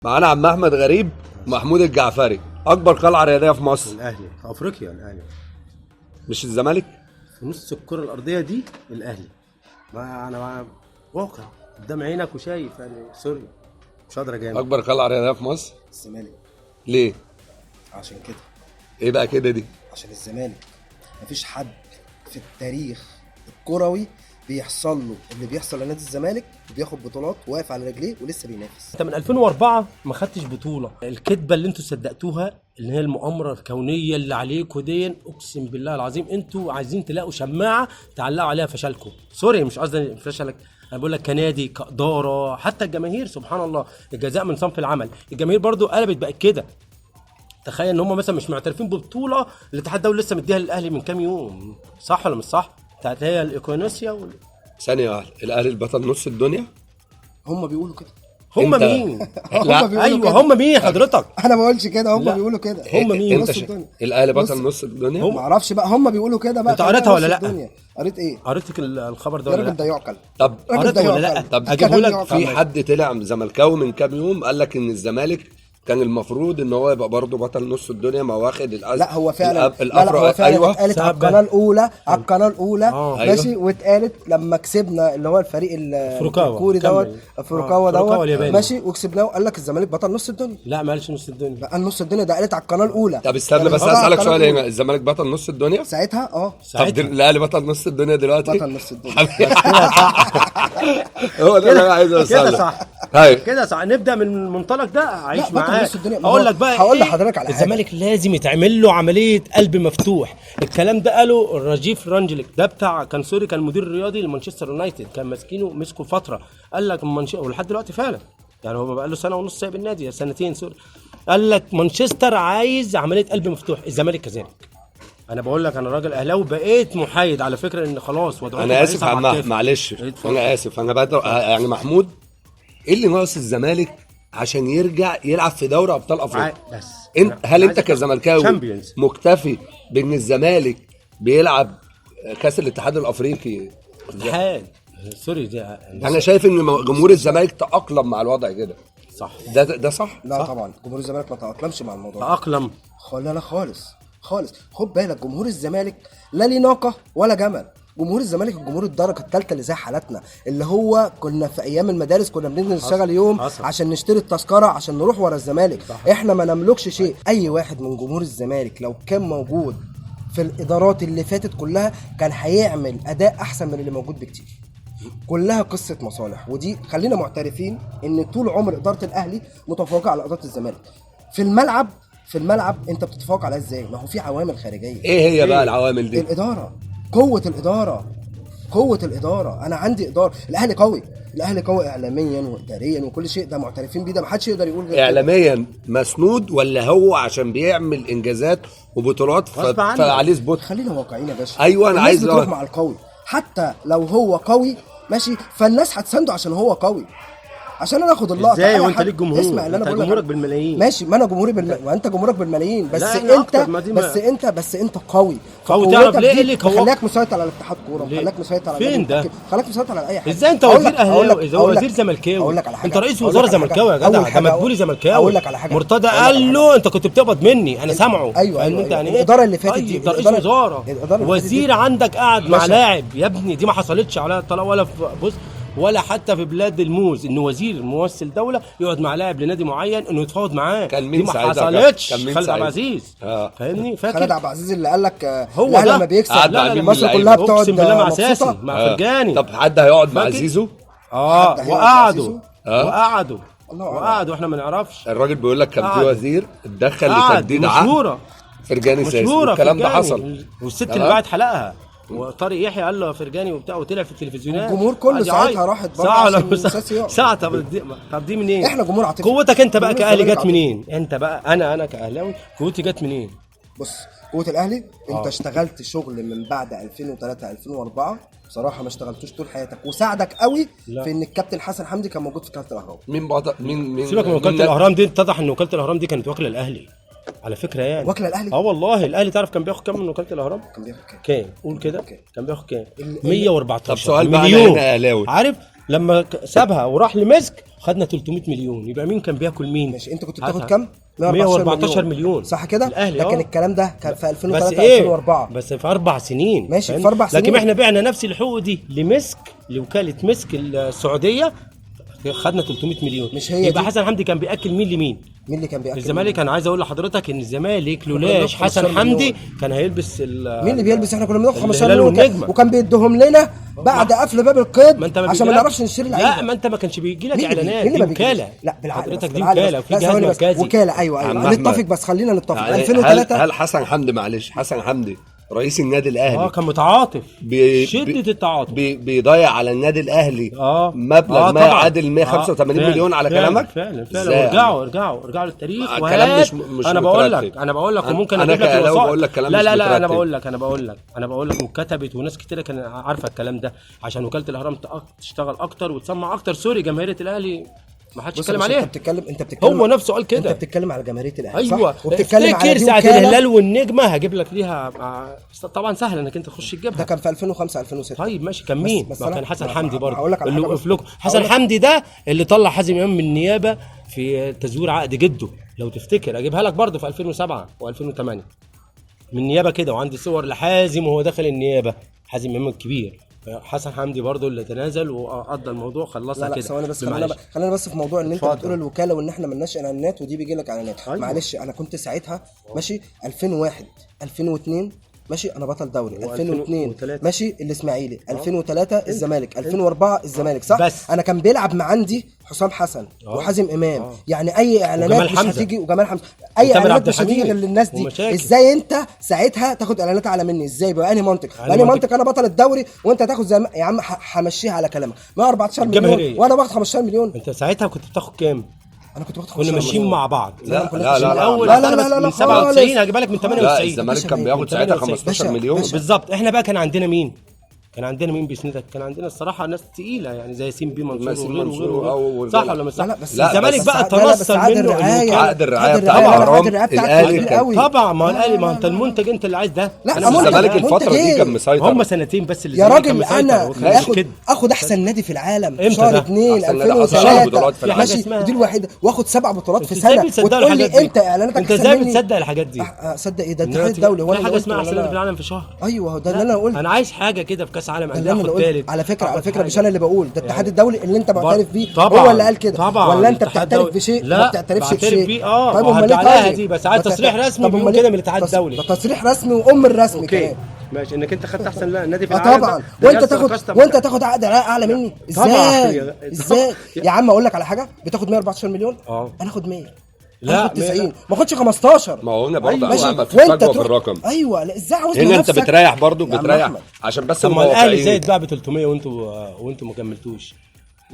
معانا عم احمد غريب ومحمود الجعفري، اكبر قلعه رياضية في مصر. الاهلي في افريقيا، الاهلي مش الزمالك؟ في نص الكره الارضية دي الاهلي. ما انا واقع قدام عينك وشايف يعني، sorry مش قادر اجامل. اكبر قلعه رياضية في مصر الزمالك. ليه؟ عشان كده. ايه بقى كده دي؟ عشان الزمالك مفيش حد في التاريخ الكروي بيحصل له اللي بيحصل لنادي الزمالك، وبياخد بطولات واقف على رجليه ولسه بينافس. انت من 2004 ما خدتش بطوله. الكذبة اللي انتوا صدقتوها اللي هي المؤامرة الكونية اللي عليكم دي، اقسم بالله العظيم انتوا عايزين تلاقوا شماعة تعلقوا عليها فشلكم. sorry مش قصدي فشلك، انا بقول لك كنادي كادارة، حتى الجماهير سبحان الله الجزاء من صنف العمل. الجماهير برضو قلبت بقت كده. تخيل ان هم مثلا مش معترفين ببطولة الاتحاد الدولي لسه مديها للاهلي من كام يوم، صح ولا مش صح؟ بتاعت هي الايكونوسيا ثانية واحدة، الاهلي البطل نص الدنيا؟ هم بيقولوا كده. هم مين؟ هم بيقولوا ايوه كده. هم مين حضرتك؟ انا ما بقولش كده، هم لا. بيقولوا كده. هم مين؟ انت نص الدنيا. الاهلي بطل نص الدنيا؟ ما اعرفش بقى، هم بيقولوا كده بقى. انت قريتها ولا نص لا؟ الدنيا. قريت ايه؟ قريتك الخبر ده يا ولا راجل لا؟ ده يعقل. طب الراجل قريت ده ولا لا؟ يعقل. طب اجيبه لك. يعقل. في حد طلع زملكاوي من كام يوم قال لك ان الزمالك كان المفروض ان هو يبقى برضه بطل نص الدنيا، ما واخد لا هو فعلا لا لا الافرع. هو فعلا ايوه اتقالت على سبب. القناة الاولى، على القناة الاولى. أيوة. ماشي، واتقالت لما كسبنا اللي هو الفريق فروكاوا. الكوري كمل. دوت، فروكاوا فروكاوا دوت الياباني. ماشي، وكسبناه وقال لك الزمالك بطل نص الدنيا. لا ما قالش نص الدنيا. لا قال نص الدنيا، ده قالت على القناة الاولى. طب استنى يعني بس قالت على اسالك القناة سؤال الأولى. هنا، الزمالك بطل نص الدنيا؟ ساعتها طب ساعتها الاهلي بطل نص الدنيا دلوقتي؟ بطل نص الدنيا. كده صح. هو ده اللي انا عايز اوصله. كده صح. هاي كده صح. نبدا من المنطلق ده، عايش لا، بطل معاك. نص الدنيا. ما اقول هو لك بقى هقول إيه؟ لحضرتك على حاجة. الزمالك لازم يتعمل له عملية قلب مفتوح. الكلام ده قاله الرجيف رانجليك، ده بتاع كان sorry، كان مدير رياضي لمانشستر يونايتد، كان ماسكينه مسكه فترة. قال لك ولحد دلوقتي فعلا يعني هو بقى له سنة ونص سايب النادي، سنتين sorry. قال لك مانشستر عايز عملية قلب مفتوح، الزمالك كذلك. انا بقول لك انا راجل اهلاوي بقيت محايد على فكرة، ان خلاص وضعكم انا بقى اسف يصعب عم على الكافر. معلش اتفضل. انا اسف، انا بدر يعني محمود، ايه اللي ناقص الزمالك عشان يرجع يلعب في دوري ابطال افريقيا؟ بس انت هل انت عايز كزملكاوي Champions. مكتفي بان الزمالك بيلعب كاس الاتحاد الافريقي؟ اتحاد sorry ده انا شايف ان جمهور الزمالك تاقلم مع الوضع كده. صح. ده صح؟ لا طبعا جمهور الزمالك ما تأقلمش مع الموضوع ده. تأقلم. لا لا خالص خالص. خد بالك جمهور الزمالك لا ليه ناقة ولا جمل. جمهور الزمالك الجمهور الدرجة الثالثة اللي زي حالتنا، اللي هو كنا في ايام المدارس كنا بننزل نشتغل يوم حصل. عشان نشتري التذكرة عشان نروح ورا الزمالك. احنا ما نملكش شيء. اي واحد من جمهور الزمالك لو كان موجود في الادارات اللي فاتت كلها كان هيعمل اداء احسن من اللي موجود بكتير. كلها قصة مصالح، ودي خلينا معترفين ان طول عمر ادارة الاهلي متفوقه على ادارة الزمالك في الملعب. في الملعب انت بتتفوق عليها ازاي؟ ما هو في عوامل خارجية. ايه هي بقى العوامل دي؟ الادارة، قوة الادارة، قوة الادارة. انا عندي ادارة، الاهلي قوي، الاهلي قوي اعلاميا واداريا وكل شيء، ده معترفين بيه، ده ما حدش يقدر يقول غير كده. اعلاميا مسنود ولا هو عشان بيعمل انجازات وبطولات غصب عنه. فعليه spot؟ خلينا واقعيين يا باشا. أيوة، أنا الناس عايز بتروح أقول. مع القوي، حتى لو هو قوي ماشي، فالناس هتسنده عشان هو قوي، عشان انا اخد اللقطة. ازاي أنا وانت ليك جمهور؟ اسمع اللي انا انت بقول لك جمهورك بالملايين. ماشي، ما انا جمهوري وانت جمهورك بالملايين، بس لا، أنا انت أكتر، ما دي ما- بس انت بس انت قوي. قوي. فقوتك تعرف ليه؟ دي اللي قوك؟ خلاك مسيطر على الاتحاد كورة، ليه؟ وخلاك مسيطر على فين النادي ده؟ التحكيم، خلاك مسيطر على اي حاجة. ازاي انت أقول وزير لك- أقول لك- اهلاوي؟ اذا هو أقول لك- وزير زملكاوي، اقول لك على حاجة، انت رئيس أقول وزارة لك على حاجة. زملكاوي يا جدع، أول ده حاجة مدبولي زملكاوي. اقول لك على حاجة. مرتضى أقول لك على قال حاجة. له انت كنت بتقبض مني، انا سامعه. ايوه فاهم ايوه انت يعني ايه؟ الادارة اللي فاتت دي، طيب ده رئيس وزارة، الادارة اللي فاتت دي- وزير عندك قاعد مع باشا. لاعب يا ابني، دي ما حصلتش على الطلاق ولا في بص ولا حتى في بلاد الموز، ان وزير ممثل دولة يقعد مع لاعب لنادي معين انه يتفاوض معاه. كان مين دي ما ساعتها؟ حصلتش. كان مين خالد عبد ساعتها؟ العزيز. فاهمني؟ فاكر خالد عبد العزيز اللي قال لك هو الاهلي ده. لما بيكسب قعد مع لا، مين مصر اللعيبة؟ كلها بتقعد اقسم بالله مع مبسوطة. ساسي، مع فرجاني. طب حد هيقعد مع فاكر؟ زيزو؟ حد هيقعد مع وقعدوا زيزو؟ وقعدوا الله أعلم. وقعدوا، احنا ما نعرفش. الراجل بيقول لك كان في قعد. وزير اتدخل قعد لتجديد عقد مشهورة فرجاني ساسي، مشهورة والكلام ده فرجاني. حصل. والست اللي تمام؟ باعت حلقها وطارق يحيى قال له يا فرجاني وبتاع، وطلع في التلفزيونات. الجمهور كله قعد ساعتها يعيط. راحت برضه ساعة عشان ولا ساسي يقعد. ساعة. طب دي منين؟ احنا جمهور عاطفي. قوتك انت بقى جمهور كأهلي الزمالك جت منين؟ انت بقى انا كأهلاوي قوتي جت منين؟ بص قوة الاهلي انت اشتغلت شغل من بعد 2003 2004 بصراحة ما اشتغلتوش طول حياتك، وساعدك قوي لا. في ان الكابتن حسن حمدي كان موجود في كابتن الاهرام. مين بطل مين سيبك من وكالة الاهرام دي، اتضح ان وكالة الاهرام دي كانت واكله الاهلي على فكرة يعني. واكلة الأهلي؟ والله الاهلي تعرف كان بياخد كام من وكالة الاهرام؟ كان بياخد كام؟ كام؟ قول كده. كام؟ كان بياخد كام؟ 114 طب سؤال بقى، أنا مليون. هنا أهلاوي. عارف؟ لما سابها وراح لمسك خدنا 300 مليون. يبقى مين كان بياكل مين؟ ماشي، انت كنت بتاخد كام؟ 114 مليون صح كده؟ الاهلي. لكن الكلام ده كان في 2003 إيه؟ 2004 بس في 4 سنين. ماشي، في 4 سنين. لكن احنا بعنا نفس الحقوق دي لمسك، لوكالة مسك السعودية، خدنا 300 مليون. مش هي يبقى دي. حسن حمدي كان بياكل مين لمين؟ مين اللي كان بياكل؟ الزمالك. انا عايز اقول لحضرتك ان الزمالك لولاش كنا بناخد حسن 15 حمدي مليون. كان هيلبس مين اللي بيلبس؟ احنا كنا بناخد 15 الهلال مليون والنجمة. وكان بيديهم لنا بعد قفل باب القيد ما انت ما عشان ما بيجيلك- نعرفش نشتري لعيبة. لا، ما انت ما كانش بيجي لك مين اللي اعلانات، مين دي اللي ما بيجيليش؟ وكالة. لا بالعقل، حضرتك بس دي بالعقل وكالة بس. وفي لا جهاز ثواني بس. مركزي. وكالة، ايوه عم ايوه، أحمد. نتفق بس، خلينا نتفق. يعني 2003 هل حسن حمدي، معلش، حسن حمدي رئيس النادي الاهلي كان متعاطف، شده التعاطف، بيضيع على النادي الاهلي مبلغ ما طبعاً. يعادل 185 مليون على فعلا كلامك؟ فعلا إزاي فعلا. يعني؟ ارجعوا ارجعوا ارجعوا للتاريخ. كلام وهات. مش انا بقول لك، مترتب. انا بقول لك، وممكن أنا اجيب لك كأهلاوي الوثائق. بقول لك كلام لا مش لا لا، انا مترتب. بقول لك، انا بقول لك، انا بقول لك، واتكتبت وناس كتيرة كانت عارفه الكلام ده، عشان وكالة الاهرام تشتغل اكتر وتسمع اكتر. sorry، جماهيرية الاهلي ما حدش بص يا يتكلم باشا، عليها. انت بتتكلم هو نفسه قال كده. انت بتتكلم على جماهيرية الاهلي، ايوه صح؟ وبتتكلم على افتكر دي ساعة وكالة. الهلال والنجمه، هجيب لك ليها طبعا سهل انك انت تخش تجيبها. ده كان في 2005 2006. طيب ماشي، كان مين؟ بس ما أنا- كان حسن حمدي برضه هقول لك على اللي حاجة وقف بس. لكم. حسن هقول لك- حمدي ده اللي طلع حازم امام من النيابة في تزوير عقد جده، لو تفتكر اجيبها لك برضه في 2007 و2008 من النيابة كده، وعندي صور لحازم وهو داخل النيابة، حازم امام الكبير. حسن حمدي برضه اللي تنازل وقضى الموضوع، خلصها لا لا كده. ثواني بس، معلش. خلينا بس في موضوع ان انت اتفضل. بتقول الوكالة وان احنا ملناش اعلانات ودي بيجي لك اعلانات. أيوة. معلش، انا كنت ساعتها ماشي 2001 2002 ماشي، انا بطل دوري 2002 2003. ماشي الاسماعيلي، 2003 الزمالك، 2004 الزمالك، صح؟ بس. انا كان بيلعب مع عندي حسام حسن وحازم امام، يعني اي اعلانات وجمال مش حمزة. هتيجي، وجمال حمزة، اي وتامر اعلانات عبد مش هتيجي الحميد غير للناس دي. ومشاكل. ازاي انت ساعتها تاخد اعلانات على مني؟ ازاي؟ بأنهي منطق؟ بأنهي منطق؟ منطق انا بطل الدوري وانت تاخد زي ما يا عم همشيها على كلامك 114 مليون الجماهيرية. وانا باخد 15 مليون. انت ساعتها كنت بتاخد كام؟ انا كنت باخد كنا 15 ماشيين مليون. مع بعض. لا لا لا لا الاول لا لا لا لا من لا 97 خالص. هجيبها لك من لا 98. الزمالك كان بياخد باشا، ساعتها باشا، 15 مليون باشا. بالظبط. احنا بقى كان عندنا مين؟ كان عندنا مين بيسندك؟ كان عندنا الصراحة ناس تقيلة، يعني زي ياسين بيه منصور ياسين وغيره منصور وغيره أو وغيره. ورجالة. صح ولا مش صح؟ لا لا بس لا، الزمالك بس بقى لا لا بس تنصل عقد منه الرعاية، الوكالة. عقد الرعاية عقد بتاع الرعاية، الأهرام، عقد الرعاية بتاعت الأهلي كبير كان- قوي. طبعا، ما هو لا الاهلي، ما لا انت لا. المنتج انت اللي عايز ده. لا، أنا منتج- الزمالك منتج الفترة دي إيه؟ كان مسيطر. هم سنتين بس اللي يا الزمالك كان راجل مسيطر انا وكان اخد كده. اخد احسن نادي في العالم إمتى شهر ده؟ 2 أحسن نادي حصل على بطولات 2003 في العالم. ماشي، اسمها- دي الوحيدة، واخد 7 بطولات في انت ازاي سنة بتصدقوا وتقول لي الحاجات دي؟ انت اعلاناتك انت احسن ازاي مني؟ بتصدق الحاجات دي؟ اصدق ايه ده؟ إن الاتحاد دلوقتي الدولي هو في انا حاجة اللي قلت اسمها ولا احسن نادي في لا؟ العالم في شهر. ايوه ده اللي انا قلت. انا عايز حاجة كده في كاس عالم ده اندية اللي انا اخد قلت ثالث. على فكرة، على آخد فكرة مش حاجة. انا اللي بقول ده، الاتحاد الدولي اللي انت معترف بيه طبعا هو اللي قال كده. طبعا ولا انت الاتحاد بتعترف الدولي. بشيء لا وما بتعترفش بعترف بشيء؟ بيه، طيب امال وهرجع ليه؟ لها طيب دي، بس عايز ما تصريح رسمي طب بيقول أمال كده ليه؟ من الاتحاد الدولي. ده تصريح رسمي وام الرسمي okay كمان. ماشي، انك انت خدت احسن نادي في اه العالم. طبعا، ده وانت ياسر تاخد كاستم. وانت تاخد عقد اعلى مني طبعا. ازاي؟ ازاي يا عم؟ اقول لك على حاجة، بتاخد 114 مليون، انا اخد 100، لا، انا اخد 100 90، ما اخدش 15. ما هو هنا برضه ماشي أيوة، في وانت فجوة في تروح- الرقم. ايوه، لا ازاي عاوز هنا انت بتريح برضه، يا عم بتريح أحمد. عشان بس طب ما نبقى الاهلي واقعيين. زايد بقى ب 300 وانتوا ما كملتوش.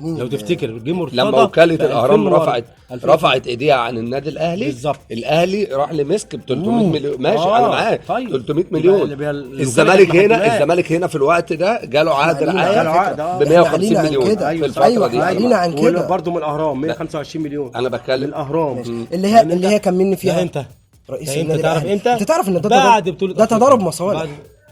لو تفتكر جه مرتضى لما وكالة في الاهرام 2004. رفعت رفعت ايديها عن النادي الاهلي، بالظبط. الاهلي راح لمسك ب 300 مليون، ماشي انا معاك. طيب. 300 مليون. يبقى الوكالة الزمالك كانت هنا، محجماه. الزمالك هنا في الوقت ده جاله عقد إحنا رعاية علينا على فكرة. ب 150 إحنا علينا عن مليون كده. في الفترة أيوة، دي. إحنا علينا عن كده. برضه من الاهرام 125 مليون. انا بتكلم من الاهرام اللي هي كان مني فيها لا انت رئيس ده انت النادي تعرف الأهلي. امتى؟ انت تعرف ان ده بعد تضارب، بطولة ده أفريقيا. تضارب مصالح.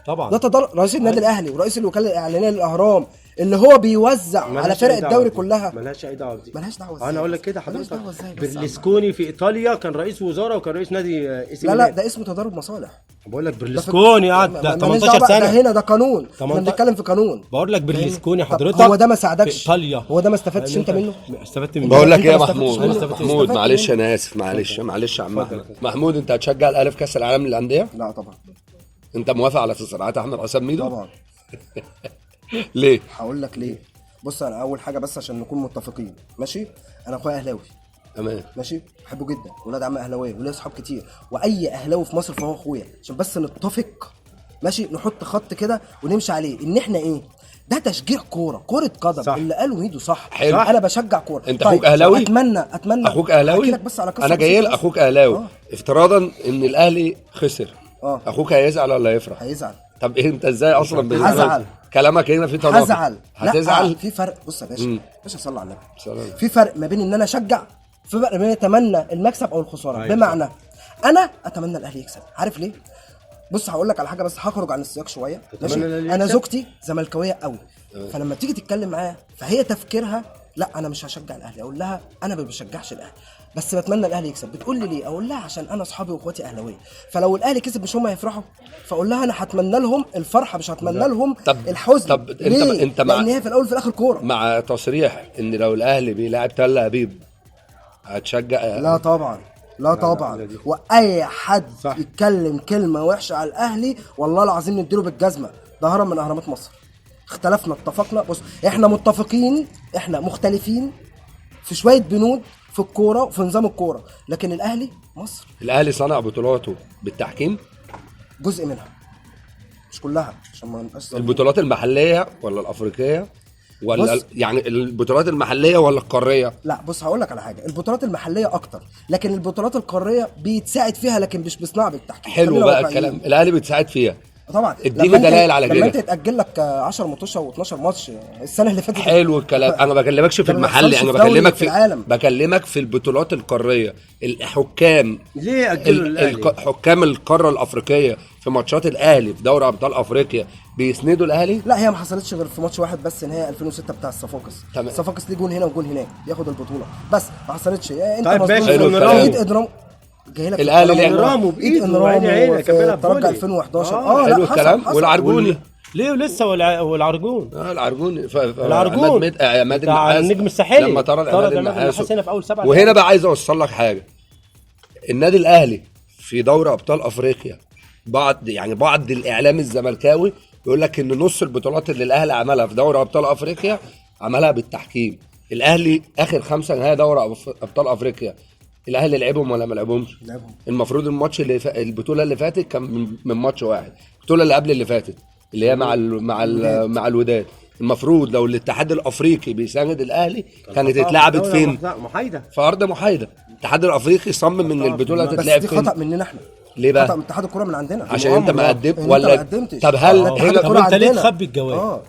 طبعا ده تضارب رئيس النادي الاهلي ورئيس الوكالة الاعلانية للاهرام اللي هو بيوزع على ملهاش فرق أي دعوة الدوري بدي. كلها. ملهاش اي دعوه بدي. ملهاش دعوة إزاي انا اقول لك بس؟ كده ملهاش حضرتك دعوة إزاي بس؟ برلسكوني في ايطاليا كان رئيس وزارة وكان رئيس نادي اي سي لا لا ميلان. ده اسمه تضارب مصالح. بقول لك برلسكوني قعد ده مالناش 18 دعوة بقى، ده سنة. هنا ده قانون، احنا 18 بنتكلم في قانون. بقول لك برلسكوني طب حضرتك هو ده ما ساعدكش؟ في ايطاليا هو ده ما استفدتش انت منه؟ استفدت منه. بقول لك انت ايه يا ما استفدتش محمود، منه. محمود استفدت معلش منه. انا اسف، معلش معلش يا عم احمد. محمود انت هتشجع الاهلي في كاس العالم للاندية؟ لا طبعا. انت موافق على تصريحات احمد حسام ميدو؟ طبعا. ليه؟ هقول لك ليه. بص، انا اول حاجة بس عشان نكون متفقين، ماشي؟ انا اخويا اهلاوي، تمام، ماشي، بحبه جدا، ولاد عم اهلاويه وليا اصحاب كتير، واي اهلاوي في مصر فهو اخويا، عشان بس نتفق ماشي، نحط خط كده ونمشي عليه ان احنا ايه، ده تشجيع كورة، كره قدم. صح. اللي قاله ميدو صح. حلو. انا بشجع كورة. انت اخوك اهلاوي؟ اتمنى اخوك اهلاوي؟ أحكي لك بس على قصة انا جاي بسيطة لك بس. اخوك اهلاوي. افتراضا ان الاهلي خسر، اخوك هيزعل ولا هيفرح؟ هيزعل. طب إيه انت ازاي اصلا هزعل. كلامك هنا في تناقض. هزعل. لا، هتزعل؟ في فرق. بص يا باشا، باشا صلى على النبي. سلام. في فرق ما بين ان انا اشجع، في فرق ما بين اتمنى المكسب او الخسارة. أيوة. بمعنى انا اتمنى الاهلي يكسب، عارف ليه؟ بص هقول لك على حاجة بس هخرج عن السياق شوية، ماشي؟ الأهلي انا يكسب؟ زوجتي زملكاويه قوي، فلما تيجي تتكلم معاها فهي تفكيرها لا انا مش هشجع الاهلي. اقول لها انا ما بشجعش الاهلي بس بتمنى الاهلي يكسب. بتقول لي ليه؟ اقول لها عشان انا اصحابي واخواتي اهلاويه، فلو الاهلي كسب مش هم هيفرحوا؟ فاقول لها انا هتمنى لهم الفرحة مش هتمنى لهم الحزن. طب ليه؟ انت مع لان هي في الاول وفي الاخر كورة. مع تصريح ان لو الاهلي بيلاعب تل ابيب هتشجع؟ لا طبعا، لا طبعا. واي حد صح يتكلم كلمة وحشة على الاهلي والله العظيم نديله بالجزمه. ده هرم من اهرامات مصر. اختلفنا اتفقنا، بص احنا متفقين، احنا مختلفين في شوية بنود في الكورة وفي نظام الكورة، لكن الاهلي مصر. الاهلي صنع بطولاته بالتحكيم، جزء منها مش كلها عشان ما نبقاش ظالمين. البطولات المحلية ولا الافريقية ولا يعني البطولات المحلية ولا القارية؟ لا بص هقول لك على حاجة، البطولات المحلية اكتر، لكن البطولات القارية بيتساعد فيها لكن مش بصناعة بالتحكيم. حلو بقى الكلام، الاهلي بيتساعد فيها طبعا. اديني دلائل على كده. لما انت يتاجل لك 10 ماتشات و12 ماتش السنة اللي فاتت. حلو الكلام، انا ما بكلمكش في المحلي، انا بكلمك في العالم. بكلمك في البطولات القارية. الحكام ليه اجلوا الاهلي؟ حكام القارة الافريقية في ماتشات الاهلي في دوري ابطال افريقيا بيسندوا الاهلي؟ لا هي ما حصلتش غير في ماتش واحد بس، نهائي 2006 بتاع الصفاقس. الصفاقس ليه جون هنا وجون هناك ياخد البطولة، بس ما حصلتش. انت طيب ماشي، جاي لك الاهلي لعب بايده وعيني عينك كان بيلعب ترجع 2011. حلو الكلام. والعرجوني ليه ولسه والعرجون العرجون العرجون عماد النحاس النجم الساحلي لما طرد عماد النحاس هنا في اول 7. وهنا بقى عايز اوصل لك حاجة، النادي الاهلي في دوري ابطال افريقيا بعض الاعلام الزملكاوي يقول لك ان نص البطولات اللي الاهلي عملها في دوري ابطال افريقيا عملها بالتحكيم. الاهلي اخر 5 نهائي دوري ابطال افريقيا الاهلي لعبهم ولا ما لعبهمش؟ لعبهم. المفروض الماتش اللي البطولة اللي فاتت كان من ماتش واحد، البطولة اللي قبل اللي فاتت اللي هي مع الوداد، المفروض لو الاتحاد الافريقي بيساند الاهلي كانت اتلعبت فين؟ محايدة، في ارض محايدة. الاتحاد الافريقي صمم ان البطولة تتلعب فين. بس دي خطا مننا احنا. ليه بقى؟ خطا من اتحاد الكورة من عندنا، عشان انت ما قدمت ولا قدمتش. طب هل هنا طب انت ليه تخبي الجواب؟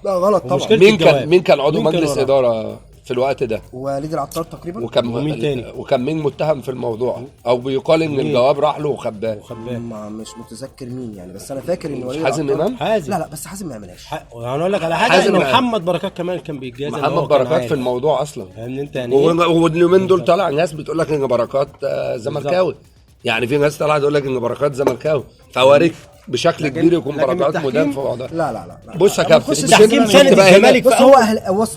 لا غلط طبعا. مين كان عضو مجلس ادارة في الوقت ده؟ وليد العطار تقريبا. وكان مين تاني؟ وكان مين متهم في الموضوع او بيقال ان الجواب راح له وخباه؟ ما مش متذكر مين يعني، بس انا فاكر ان وليد حازم امام. حازم لا بس حازم ما يعملهاش. انا اقول لك على حاجة، ان محمد بركات كمان كان بيتجازى. محمد بركات في الموضوع اصلا، فاهمني انت يعني. واليومين دول طالع ناس بتقول لك ان بركات زملكاوي، يعني في ناس طالعه تقول لك ان بركات زملكاوي، فواريك بشكل كبير يكون بركات مدان في بعضها. لا لا لا بص يا كابتن، التحكيم سند الزمالك. بص هو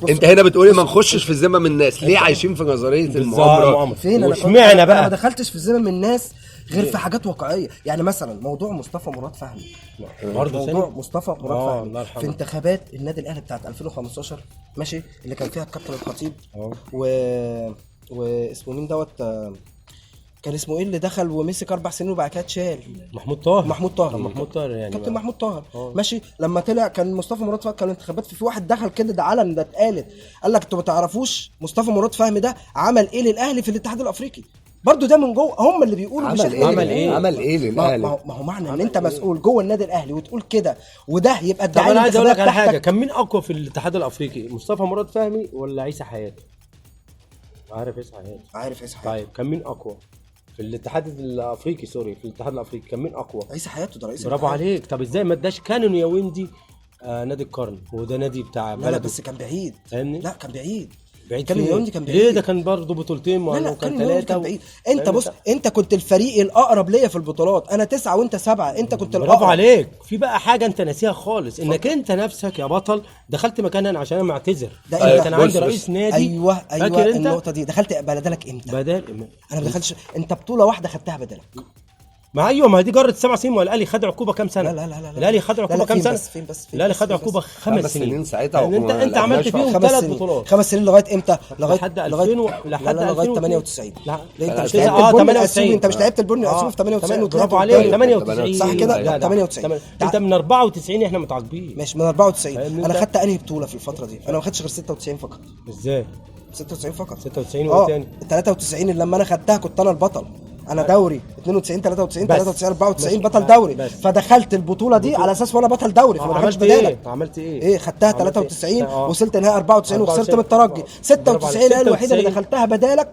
انت هنا بتقولي ما نخشش في ذمم الناس، ليه عايشين في نظرية المؤامرة؟ فين واشمعنى بقى؟ انا ما دخلتش في ذمم الناس غير في حاجات واقعية، يعني مثلا موضوع مصطفى مراد فهمي، موضوع مصطفى مراد فهمي في انتخابات النادي الاهلي بتاعت 2015 ماشي، اللي كان فيها الكابتن الخطيب واسمه مين دوت، كان اسمه ايه اللي دخل ومسك 4 سنين وبعد كده اتشال؟ محمود طاهر. محمود طاهر، محمود طاهر يعني كابتن محمود طاهر ماشي. لما طلع كان مصطفى مراد فهمي كان انتخابات، في واحد دخل كده ده علن، ده اتقالت، قال لك انتوا ما تعرفوش مصطفى مراد فهمي ده عمل ايه للاهلي في الاتحاد الافريقي. برضو ده من جوه هم اللي بيقولوا عمل ايه؟ عمل ايه؟ عمل ايه للاهلي؟ ما هو معنى ان انت مسؤول جوه النادي الاهلي وتقول كده، وده يبقى الدعاية. طب انا عايز اقول لك على حاجة، كان مين اقوى في الاتحاد الافريقي، مصطفى مراد فهمي ولا عيسى حياته؟ عارف عيسى حياته؟ عارف عيسى حياته. طيب كان مين اقوى في الاتحاد الافريقي؟ sorry، في الاتحاد الافريقي كان مين اقوى؟ عيسى حياته، ده رئيس. برافو عليك. طب ازاي ما اداش كانون ياوندي نادي القرن، وده نادي بتاع بلده؟ لا بس كان بعيد، فاهمني؟ لا كان بعيد بعيد. كان ياوندي كان بعيد ليه؟ ده كان برضه بطولتين، لا كان 3. انت بص، انت كنت الفريق الاقرب ليا في البطولات، انا 9 وانت 7، انت كنت الاقرب. برافو عليك. في بقى حاجة انت ناسيها خالص، انك انت نفسك يا بطل دخلت مكاننا عشان انا معتذر. ده كان عندي رئيس نادي. ايوه النقطة دي دخلت بدلك امتى؟ بدل انا ما دخلتش، انت بطوله واحدة خدتها بدلك. ما ايوه، ما دي جرت 7 سنين، والاهلي خد عقوبه كام سنة؟ لا لا لا لا الاهلي خد عقوبه كام سنة؟ فين بس الاهلي خد عقوبه 5 سنين ساعتها. يعني انت عملت فيهم 3 بطولات. 5 سنين لغاية امتى؟ لغاية لحد لغاية 98. لا انت مش لعبت البني الاسيوي، انت مش لعبت البني الاسيوي في 98. برافو عليك، 98 صح كده؟ 98. انت من 94 احنا متعاقبين. ماشي، من 94. انا خدت انهي بطوله في الفترة دي؟ انا ما خدتش غير 96 فقط. ازاي 96 فقط؟ 96 وايه تاني؟ 93 اللي لما انا خدتها كنت انا البطل، انا دوري 92 93 93 94 بطل دوري بس. فدخلت البطولة دي على اساس وانا بطل دوري، فما دخلتش بدالك. عملت ايه؟ ايه خدتها 93 وصلت نهائي 94 وخسرت من الترجي. 96 هي الوحيدة اللي دخلتها بدالك،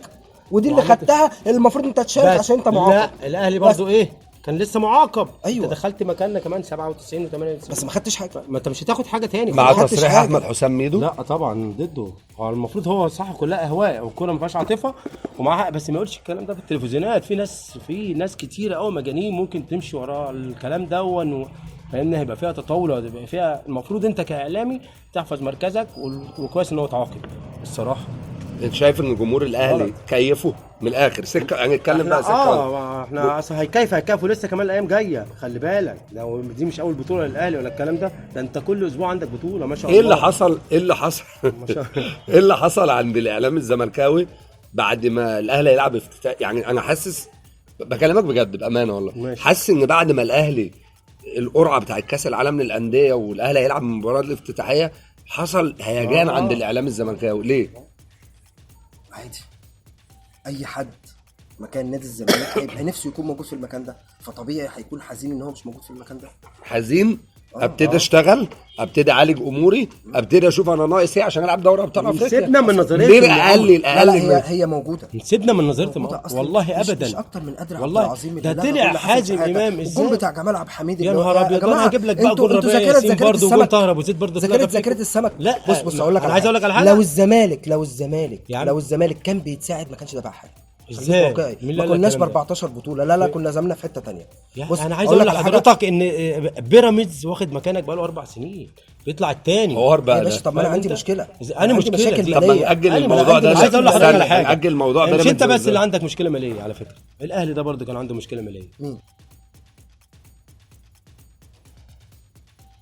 ودي اللي خدتها المفروض انت تشارك عشان انت معاقب. لا الاهلي برضو ايه؟ كان لسه معاقب. أيوة. انت دخلت مكاننا كمان 97 و98، بس ما خدتش حاجة. ما انت مش هتاخد حاجة تاني. مع ما خدتش تصريح حاجة. احمد حسام ميدو. لا طبعا ضده، هو المفروض هو صح، كلها اهواء والكوره ما فيهاش عاطفة ومعاها حق، بس ما يقولش الكلام ده في التلفزيونات. في ناس كتيرة قوي مجانين ممكن تمشي ورا الكلام ده فاهمني، هيبقى فيها تطاول وهيبقى فيها، المفروض انت كاعلامي تحفظ مركزك، وكويس ان هو اتعاقب الصراحة. انت شايف ان جمهور الاهلي غلط. كيفه من الاخر سكة يعني؟ اتكلم بقى سكة. احنا اصل هيكيفوا لسه كمان الايام جاية، خلي بالك لو دي مش اول بطوله للاهلي ولا الكلام ده، ده انت كل اسبوع عندك بطوله ما شاء الله. ايه اللي حصل؟ ايه اللي حصل؟ ما شاء الله. ايه اللي حصل عند الاعلام الزملكاوي بعد ما الاهلي يلعب افتتاح؟ يعني انا حاسس، بكلمك بجد بامانه والله، ماشي. حاسس ان بعد ما الاهلي القرعة بتاعت كاس العالم للاندية والاهلي هيلعب المباراة الافتتاحيه، حصل هيجان عند الاعلام الزملكاوي. ليه؟ عادي، اي حد مكان نادي الزمالك هيبقى نفسه يكون موجود في المكان ده، فطبيعي هيكون حزين ان هو مش موجود في المكان ده. حزين. ابتدي اشتغل، ابتدي اعالج اموري، ابتدي اشوف انا ناقص ايه عشان العب دوري ابطال افريقيا. سيبنا من نظرية ليه المؤامرة. الاقل لا لا، الاقل هي موجودة، سيبنا من نظرية موجودة المؤامرة. أصلاً. والله مش ابدا مش اكتر من قادر عبد والله العظيم ده اللي لغى طلع كل حاجة في حازم حياتك. امام والجون ازاي؟ بتاع جمال عبد الحميد يا اللي هو- نهار ابيض، جماعة، انا هجيب لك بقى انتوا جون انتوا ربيع ذاكره ياسين ذاكره برضه وجون السمك، طاهر ابو زيد برضه ذاكره اتلغى ذاكره فيكم. السمك. لا بص اقول لك انا عايز اقول لك على حاجة. لو الزمالك لو الزمالك يا عم. لو الزمالك كان بيتساعد ما كانش دفع حاجة. خليك ازاي؟ واقعي. مين اللي ما قال لك كناش ب الكلام ده؟ 14 بطوله، لا لا، كنا زمنا في حتة ثانية. يا انا عايز اقول لك على حاجة. لحضرتك ان بيراميدز واخد مكانك بقاله 4 سنين، بيطلع الثاني. حوار بقى يا ده. باشا، طب ما انا فاهم عندي انت؟ مشكلة، انا عندي مشكلة مشاكل دي. طب ما ماليه. نأجل أنا الموضوع ده. عايز اقول لحضرتك على حاجة. نأجل الموضوع مش انت بيراميدز بس اللي عندك مشكلة ماليه على فكرة، الاهلي ده برضه كان عنده مشكلة ماليه. مين؟